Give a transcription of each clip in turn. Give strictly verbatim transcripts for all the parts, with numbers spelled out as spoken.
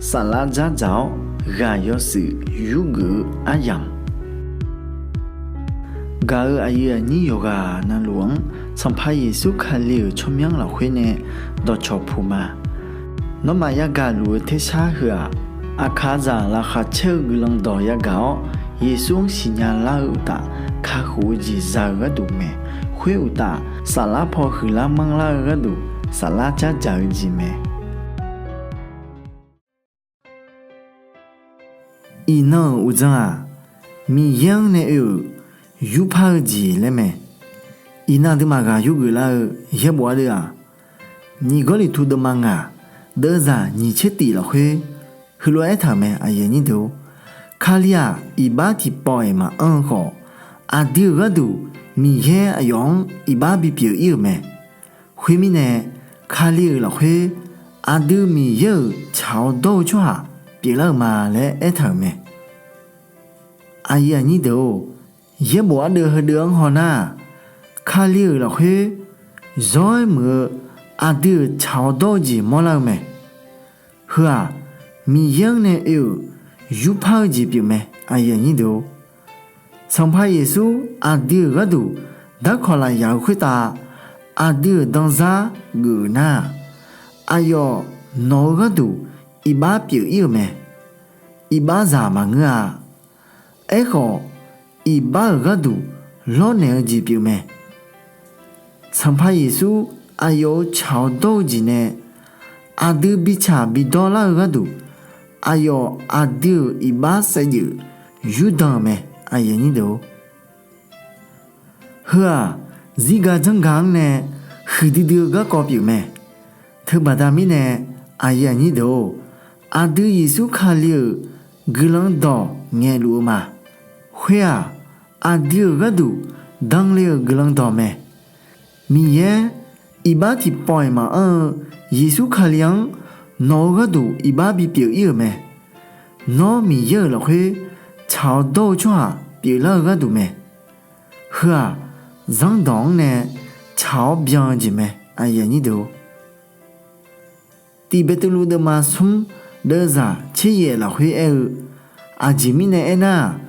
Saflar dzardzaq-awr ghaq yawshuif yurgeuf-eu aryamq, gaq-euq aqyuif aqnyir yawqghaq navluf-anr Sanqpaq Yeqsur Kali-euq tsawrmyanr lafkhoer nae dawqcawq puq ma. Nawmaf yagaq luf-eu tersar heu-aq, aqkaqzaq laqkhaq caer-eu guiqlanq dawq yagaq-awr, Yeqsur-anr siqnya lar-eu uqtaf, kakhof-eu jeq za-eu gharduq mae. Khoer uqtaf, saflar paw huiqlar manrlar-eu gharduq, saflar dzardzaq-eu jeq mae. Iqnan-euq uqdzan-aq, Miqyaer-anr nae oe-euq yurpar-eu jeq laer mae. Iqnan aqduimaf ghaq yurgeuf lar-eu yaerbof ardeuv-aq, Nyiq Gawrliqtu deuvma ngaq, deuvzaq nyiq tser tif lafkhoer heulof-aer aertaq-euq mae, Kali-aq, iqbax tiqpawf-iq maqanr-eu khawf, aqdui-euq gharduq Miqyaer aqyawf-anr iqbax bipyeuf ir-euq mae. Khoermirnae, Kali-euq lafkhoer aqdui Miqyaer-euq tsaq-awr dawr-eu tsawrhaq pyeuflar-euq ma laer aertaq-euq mae. Aqyuif aqnyir deuq-or, yaerbof ardeuv heudeuv-anr hawnar-aq, Kali-euq lafkhoer zawr-aer muiq-eu aqdui-euq tsaq-awr dawr-eu jeq mawrlar-eu mae. Heu-aq, Miqyaer-anr nae oe-euq yurpar-eu jeq pyeufmae. Sanqpaq Yeqsur aqdui-euq gharduq darkawq lafyaq-eu khoertav aqdui-euq danzar geuf-euq nar-aq, aqyawf nawq-eu gharduq iqbax pyeuf ir-euq mae. Iqbaxzaq maqngeur-a. Aerkhawf, iqbax-euq gharduq lawrnaeq-eu jeq pyeufmae. Sanqpaq Yeqsur aqyawf-euq tsaq-awr dawr-eu jeq nae aqdui bitsaq bidawr lar-eu gharduq, aqyawf aqdui-euq iqbax saevdzeuf yurdan-euq mae. Heu-aq, zirga janrga-anr nae huiqdui dui-eu garkawv pyeufmae. Teubaqda mirnae, aqdui Yeqsur Kali-euq guiqlanq dawq ngaeqluf-eu ma. Khoer-aq, aqdui-euq gharduq danle-euq guiqlanq dawq mae. Miqyaer iqbax tiqpawf-iq maqanr-eu Yeqsur Kali-anr nawq-eu gharduq iqbax bipyeuf ir-euq mae. Nawr Miqyaer-euq lafkhoer tsaq-awr dawr-eu tsawrhaq pyeuflar-eu gharduq mae. Heu-aq, zanrdawq-anr nae tsaq-awr byan-eu jeq mae. Tiq Beqtuvluv deuvma smr deuvzaq tser yaef lafkhoer aer-eu, aqjeq mirnae aernar-aq,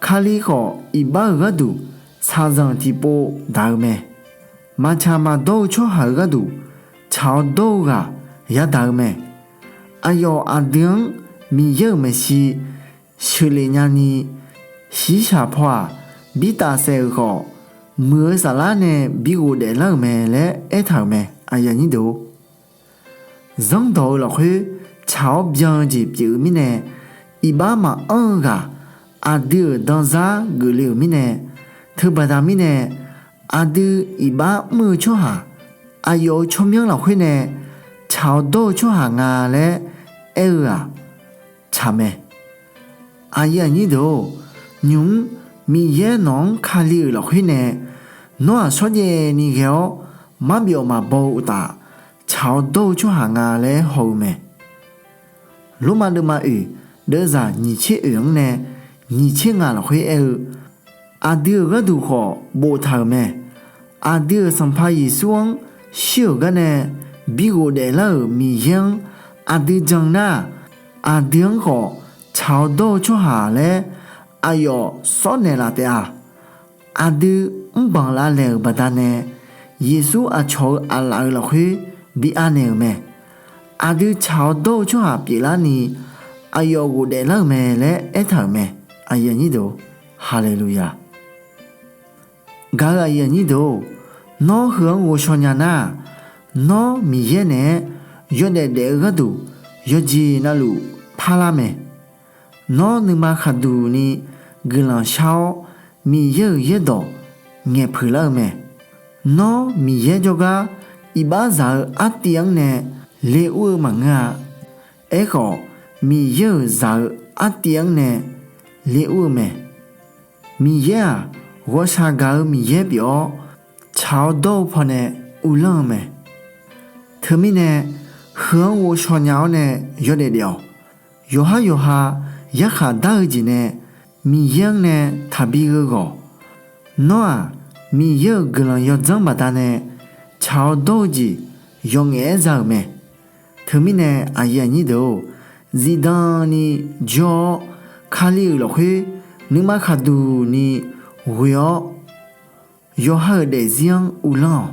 Kali khawf iqbax-euq gharduq shaqzanq tiqpov daq-eu mae. Maqtsaq maqdawr-eu tsawrhaq-euq gharduq tsaq-awr dawr-eu ghaq yadaq-eu mae. Aqyawf aqdui-anr Miqyaer-euq maeqshi sheuqlef nyani, shiqshaq paw-aq, bi tafsaef-euq khawf, muiq-eu saflar nae bi ghofdaef lar-euq mae laer aertaq-euq mae. Zanrdawq-eu lafkhoer tsaq-awr byan-eu jeq pyeuf-eu mirnae, iqbax maqanr-eu ghaq aqdui-euq danzar geufle-euq mirnae, teubaqda mirnae, aqdui iqbax mr-eu tsawrhaq aqyawf-euq tsawrmyanr lafkhoer nae tsaq-awr dawr-eu tsawrhaq nga laer aer-eu-aq, tsaq mae. Aqyuif aqnyir deuq-or, nymq-mr Miqyaer nawq-anr Kali-euq lafkhoer nae nawr-aq shawrjaev ni ghae-awr marbyawf maqbaw-eu uqtaf tsaq-awr dawr-eu tsawrhaq nga laer haw-eu mae. Lormav deuvma oeq deuvzaq nyiq tser oeq-anr nae nyiq tser ngaq lafkhoer aer-eu, aqdui-euq gharduq khawf boftaq-euq mae. Aqdui-euq Sanqpaq Yeqsur-anr shir-euq garnae bi ghofdaef lar-euq Miqyaer-anr aqdui jan nar-aq, aqdui-anr khawf tsaq-awr dawr-eu tsawrhaq laer aqyawf sawrnaeq laf taef-a. Aqdui mrbanq lavlaeq-euq baqdanae, Yeqsur aqcawq-eu aqlaf-euq lafkhoer bi anaeq-euq mae. Aqdui tsaq-awr dawr-eu tsawrhaq pyeuflarni aqyawf ghofdaef lar-euq mae laer aertaq-euq mae. Haleluya! Gaq-eu aqyuif aqnyir deuq-or, nawr heu-anr ghovshaw nya nar-aq, nawr Miqyaer naeq-aer yawdaef daef-eu gharduq yawqjeq navluf parlar mae. Nawr nuima khaqduq ni guiqlanq shar-awr, Miqyaer-euq yaerdawq ngaeqpeuq lar-eu mae. Nawr Miqyaer jawrgar iqbaxzaq-eu artiv-anr nae le ur-eu maqngeur-a. Aerkhawf, Miqyaer-euq zaq-eu artiv-anr nae le ur-eu mae. Miqyaer-aq, ghawqshaq gaq-eu Miqyaer pyeuf-awr, tsaq-awr dawr-eu pawnae uvlanr-eu mae. Teumirnae, heu-anr ghovshaw nya-awr nae yawdaef daef-awq. Yawqhar yawqha yarkhaq dar-eu jeq nae Miqyaer-anr nae taqbi gheu ghawq. Nawr-aq, Miqyaer-euq guiqlanq yawdzanr baqdanae tsaq-awr dawr-eu jeq yawf ngaef-aer za-euq mae. Teumirnae aqyuif aqnyir deuq-or, zifdan ni jawr-awr, Kali-euq lafkhoer nuima khaqduq ni ghoe-awr, yawqha-euq daefzir-anr uvlanr-awq.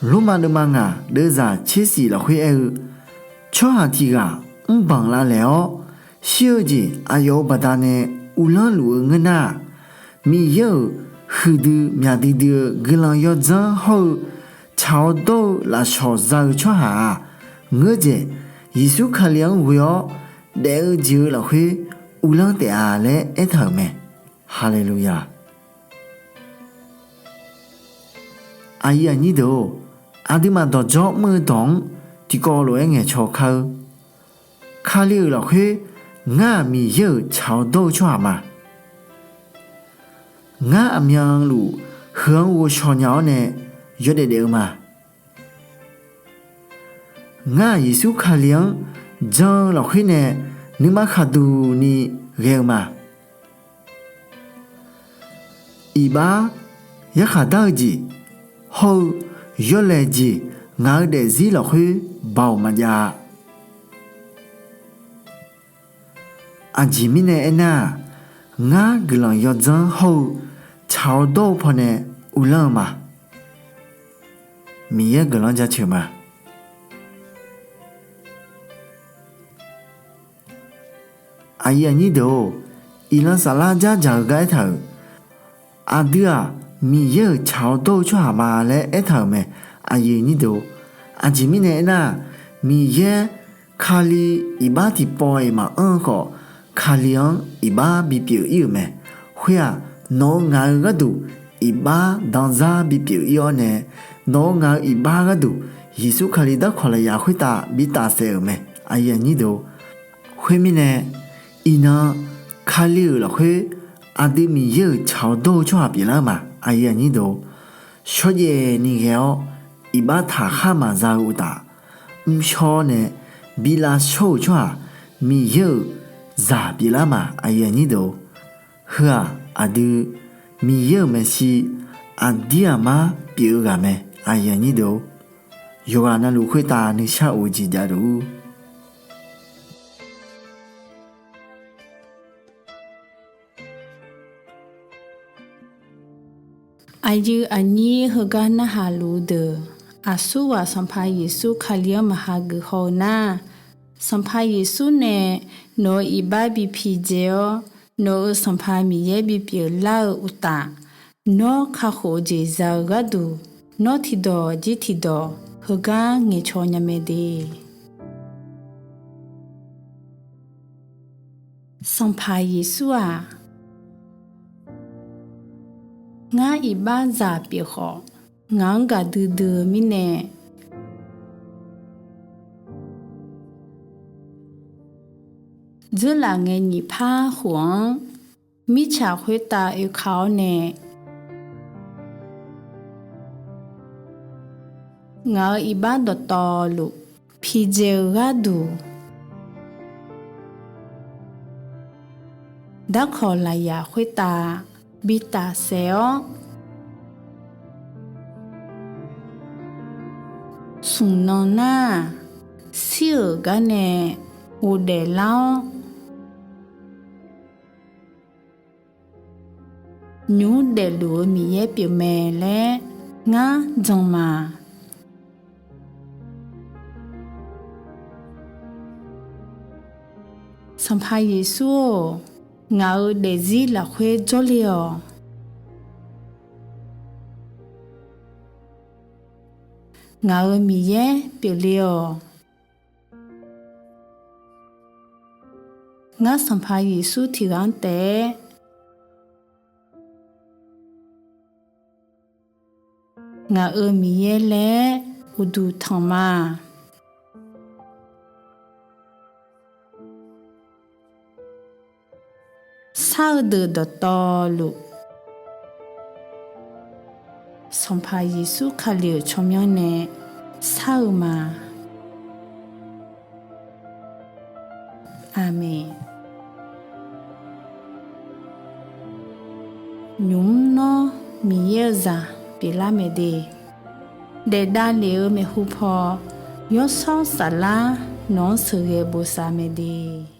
Lormav deuvma ngaq deuvzaq tser shif lafkhoer aer-eu, tsawrhaq tiq ghaq mrbanq lavlaeq-awr, shir-eu jeq aqyawf-euq baqdanae uvlanr luf-eu ngeur nar-aq, Miqyaer-euq huiqdui myaq duidui-eu guiqlanq yawdzanr hawr-eu tsaq-awr dawr-eu lafshawq za-eu tsawrhaq-aq, ngeurdzaeq Yeqsur Kali-anr ghoe-awr daef-eu jeq-eu lafkhoer uvlanr taef-a laer aertaq-euq mae. Haleluya! Aqyuif aqnyir deuq-or, aqduimaf dawqdzawr mr-eu dawq-anr tiqkawv lof-aer ngaeqcaw kar-eur. Kali-euq lafkhoer ngar-aq Miqyaer-euq tsaq-awr dawr-eu tsawrhaq ma. Ngar aqmyanluf heu-anr ghovshaw nya-awr nae yawdaef daef-eu ma. Ngar-aq Yeqsur Kali-anr jan-eu lafkhoer nae nuima khaqduq ni ghae-eu ma. Iqbax yarkhaq dar-eu jeq hawr-eu yawlaeq jeq ngaq-eu daefzir lafkhoer baoq maqjav-a. Aqjeq mirnae aernar-aq, ngar guiqlanq yawdzanr hawr-eu tsaq-awr dawr-eu pawnae uvlanr-eu ma. Miqyaer guiqlanq jaceuq ma. Aqyuif aqnyir deuq-or, iqnan saflar dzardzaq-eu gar aertaq-euq, aqdui-aq Miqyaer-euq tsaq-awr dawr-eu tsawrhaq ma laer aertaq-euq mae. Aqyuif aqnyir deuq-or, aqjeq mirnae aernar-aq, Miqyaer Kali iqbax tiqpawf-iq maqanr-eu khawf, Kali-anr iqbax bipyeuf ir-euq mae. Khoer-aq, nawq-eu ngaq-eu gharduq iqbax danzar bipyeuf ir-awr nae, nawq-eu ngaq-eu iqbax gharduq Yeqsur Kali darkawq lafyaq khoertav bitaf saef-euq mae. Aqyuif aqnyir deuq-or, khoermirnae, iqnan Kali-euq lafkhoer aqdui Miqyaer-euq tsaq-awr dawr-eu tsawrhaq pyeuflar-eu ma. Aqyuif aqnyir deuq-or, shawrjaev ni ghae-awr iqbax taqkhar maqza-eu uqtaf, mrshawr nae bi lavshawr-euq tsawrhaq Miqyaer-euq zaq pyeuflar ma. Aqyuif aqnyir deuq-or, heu-aq aqdui Miqyaer-euq maeqshi aqdir aqmar pyeuf-eu ghaq mae. Aqyuif aqnyir deuq-or, yawqghaq navluf khoertav nuishar of-eu jeq javluf-ur. Aqyuif aqnyir heugar narhaq luf-eu deuq, aqsurghaq Sanqpaq Yeqsur Kali-anr maqha geuf haw-eu nar, Sanqpaq Yeqsur nae nawq-euq iqbax bi pidzae-awr, nawq-euq Sanqpaq Miqyaer bipyeuf lar-eu uqtaf, nawr kakhof-eu jeq za-eu gharduq, nawr tiqdawq jir tiqdawq heugar ngaeqcaw nya mae de. Sanqpaq Yeqsur-aq, ngar iqbaxzaq pyeuf khawf, ngaq-anr gaqdui dui-eu mirnae, dzeurlaf ngae nyiq par khof-anr mirtsaq khoertav oeka-awr nae, ngaq-euq iqbax dawqtawvluf pidzae-eu gharduq, darkawq lafyaq khoertav bitaf saef-awr, smq nan nar, shir-euq gar nae ghofdaef lar-awr, nymq mr daefluf-eu Miqyaer pyeufmae laer ngar jan ma. Sanqpaq Yeqsur-or, ngaq-euq daefzir lafkhoer jawrle-awq. Ngaq-euq Miqyaer pyeufle-awq. Ngar Sanqpaq Yeqsur tiqghaq-anr taef-aer ngaq-euq Miqyaer laer uqduq tanq ma. Shar-eu deuq dawqtawvluf, Sanqpaq Yeqsur Kali-euq tsawrmyanr nae shar-eu ma. Aqmeq. Nymq mr nawr Miqyaer-eu zaq pyeuflar mae de. Daef davlef-eu maeqhu paw, Yawshawr Saflar Nawq-anr sheuqghae bosav mae de.